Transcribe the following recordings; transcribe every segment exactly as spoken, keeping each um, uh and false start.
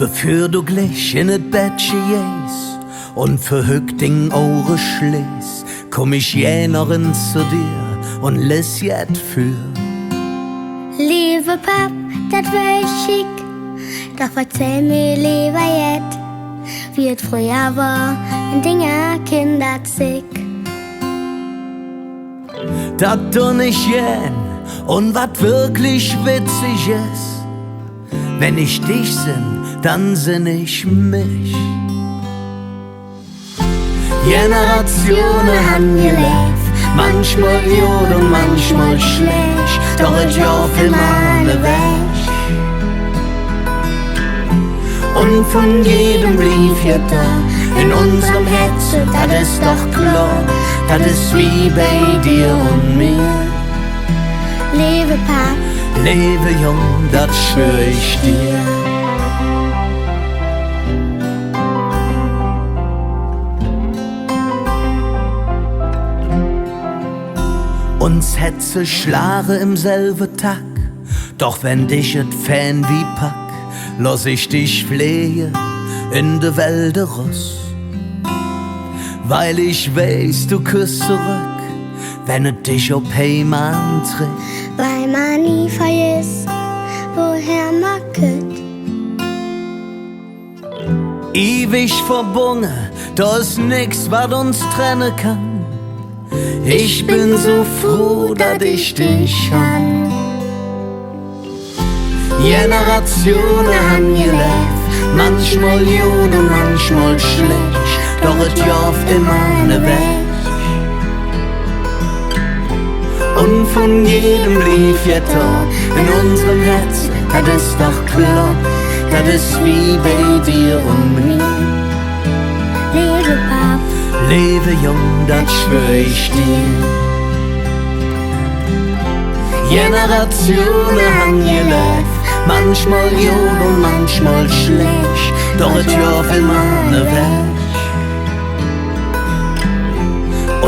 Bevör do glich en et Bettche geihs un verhöck ding Auge schlees, kumm ich gään noch en zo dir un les jet vör. Leeve Papp, dat wör schick, doch verzäll mer leever jet, wie et fröher wor en dinger Kinderzigg. Dat dun ich gään, un wat wirklich witzig es, wenn ich dich sin, dann sin ich mich. Generatione han geläv, manchmol god un manchmol schlääch, doch et gov immer ne Wäg. Un vun jedem bliev jet do en unsem Hätze, dat es doch klor, dat es wie bei dir un mir. Leeve Papp, leeve Jung, dat schwör ich dir. Uns Hätze schlage em selve Tack, doch wenn dich et Fähnwei pack, loss ich dich fleege en de Welt erus. Weil ich weiß, do küss zoröck, wenn et dich op Heim anträg. Weil mer nie vergess, woher mer kütt. Iwig verbunge, do es nix, wat uns trenne kann. Ich ben su fruh, dat ich dich han. Generatione han geläv, manchmol god un manchmol schlääch, doch et gov immer ne Wäg. Un vun jedem bliev jet do en unsem Hätze, dat es doch klor, dat es wie bei dir un mir. Leeve Papp, leeve Jung, dat schwör ich dir. Generatione han geläv, manchmol god un manchmol schlääch, doch et gov immer ne Wäg.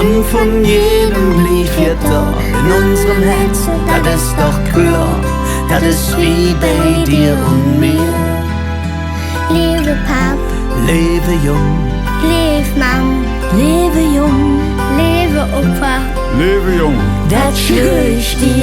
Un vun jedem bliev jet do en unsem Hätze, dat es doch klor, dat es wie bei dir un mir. Leeve Papp, leeve Jung, leev Mamm, leeve Jung, leeve Opa, leeve Jung, dat schwör ich dir.